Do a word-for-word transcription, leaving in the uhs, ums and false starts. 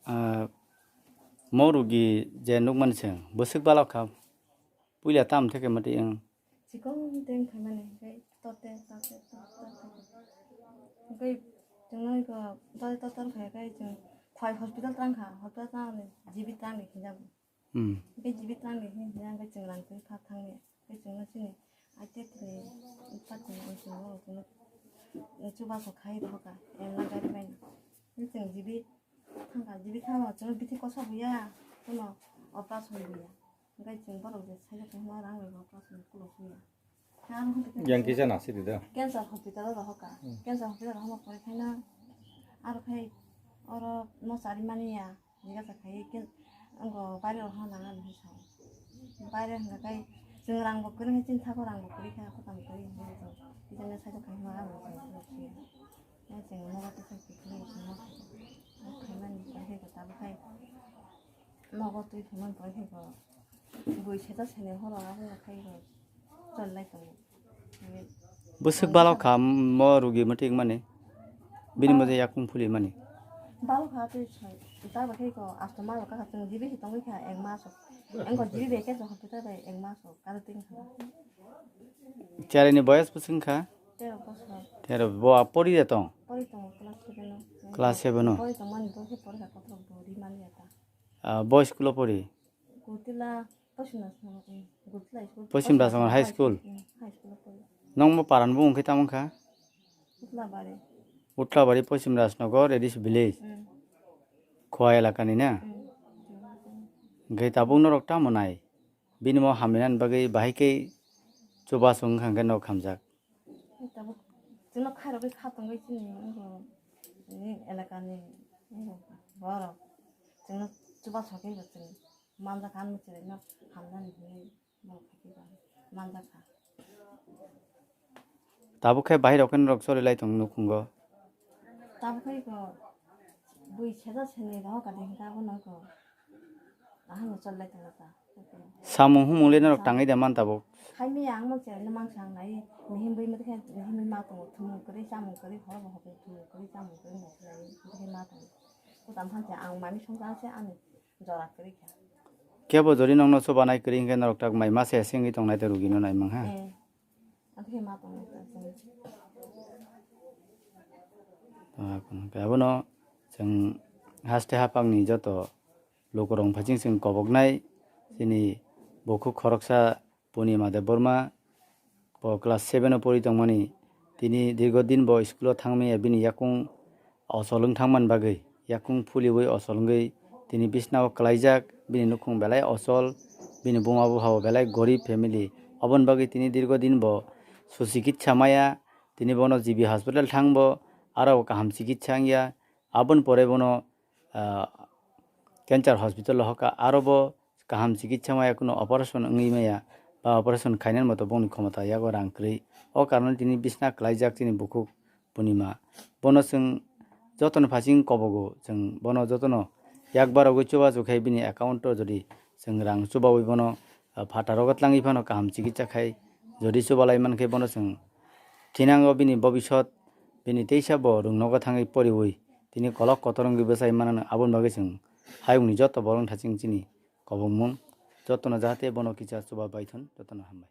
Ah, mo rugi je nukmani chwng bwswk balok kha, puila tam theke mati wng. Chikon teng khaimani, hwnkhe tote, tote, tote, tote. Hwnkhe chwngno iko tote, tote wngkha, hwnkhe chwng phai hospital twlang kha, hospital twlang GB twlang ni khinjago. Hmm. Hwnkhe GB twlang ni khinjak, hwnkhe chwng rang twi kha thangni. Hwnkhe chwngno chini aite tini party ni chwngno chwngno chubachu khai rohorkha, emla gari bai. Hwnkhe chwng GB thangkha, GB thangno chwngno bithi kosa buya, kuno operation buya. Hwnkhe chwng borok je saijak tongma rang bai bo operation kulo suya. Yang kisa nasi di da. Cancer hospital o rohorkha. Hmm. Cancer hospital rohorma pore khaina aro khai oro no chari mani ya. Jiga sa khai ken ongo baire rohorna nang ani sa. Baire hwnkha khai chwng rang bo kwrwi hai chini thago rang bo kwrwi kha khokam kwrwi hwnkhe chwng kisa nw saijak khai ma rang bo chwng suya. Chwng nogo tei khai kwrwi chwng ma khai mani pore khai tabuk khai. Nogo twi thangmani pore khe bo bui seta sene horo abo khe bo chol lai tongo. Bwswk balok kha mo rugi mwthik mani, bini moje yakung phuli mani. Balok kha tei soi, ta ba khe ko astoma ba kha chwng jibi hi tongwi kha ek mas o. Engko jibi be khe hospital bai ek mas o karo ting kha. Chari ni boyas bwswk kha? Tero bosor. Tero bo pori de tong? Pori tongo class seven o. Class seven o. Pori tongmani bo khe pori kha kotor bo ri mani ya ta. Ah, bo school o pori? Gutila, Posim Rasnagar, mm, Gutila school. Posim Rasnagar High School. Mm, high school o pori. Nong bo paran bo wngkhe tamo wngkha? Utlabari. Utlabari Posim Rasnagar, A D C village. Mm. Khowai elakani na? Mm. Hwnkhe tabuk norok tamo nai? Bini mo hamya nani bagwi bahai khe chubachu wngkha hwnkhe norok hamjak. Tabuk chwngno khairogwi kha tongwi chini wngkha, chini elakani wngkha borok. Chwngno chubachu khe bo chwng manjakha, ani chwraino hamnani hinwi borok khaikhe bo manjakha. Tabuk khe bahai rok khe norok choli lai tong nukhungo. Tabuk khe ko bui sejak sene rohor kha de hwnkhe abono ko ahano choli lai tongkha. Samung humung le norok tangwi da man tabuk. Khaimya ang mang chwraino mang sang nai, mihim bui mate khe mihim bui ma tongo, thumung kwrwi, chamung kwrwi, horo bo hopni thumung kwrwi, chamung kwrwi, mokhe lai, mokhe ma tongo. Kutam phan se ang mami songcha se ani jora kwrwi kha. Kebo jodi nokno chubanai kwrwi hwnkhe norok tak mai ma se sengwi tongnai tei rugino naimang ha. Eh, ang khe ma tongo ta sengwi. Ah, abono chwng haste haphangni joto lukurok phaiching chwng koboknai chini bukhuk khoroksa Purnima Debbarma, bo class seven o pori tongmani. Tini dirgo din bo school o thangmaya bini yakung ochol wng thangmani bagwi, yakung phuliwi ochol wngwi tini bisnao kwlaijak, bini nukhung belai ochol, bini buma bupha bo belai gorib family. Oboni bagwi tini dirgo din bo suchikitsa maya, tini bono G B hospital thang bo, aro kaham chikitsa wngya, aboni pore bono, ah, cancer hospital o hoka, aro bo kaham chikitsa maya, kuno operation wngwi maya, ba operation khainani moto bongni khomota yago rang kwrwi. O karon tini bisna kwlaijak chini bukhuk Purnima. Bono chwng jotono phaiching kobogo, chwng bono jotono yakbar rogwi chubachu khai bini account o jodi chwng rang chubawi bono, ah, phataro twlangwi phano kaham chikitsa khai jodi chubalai mankhe bono chwng thinango bini bobisot bini teisa bo rwngnogo thangwi poriwi tini kolok kotor wngwi bwchai manano, aboni bagwi chwng hayungni joto borok thaching chini kobongmung jotono jahate bono kisa chuba baithon jotono hambai.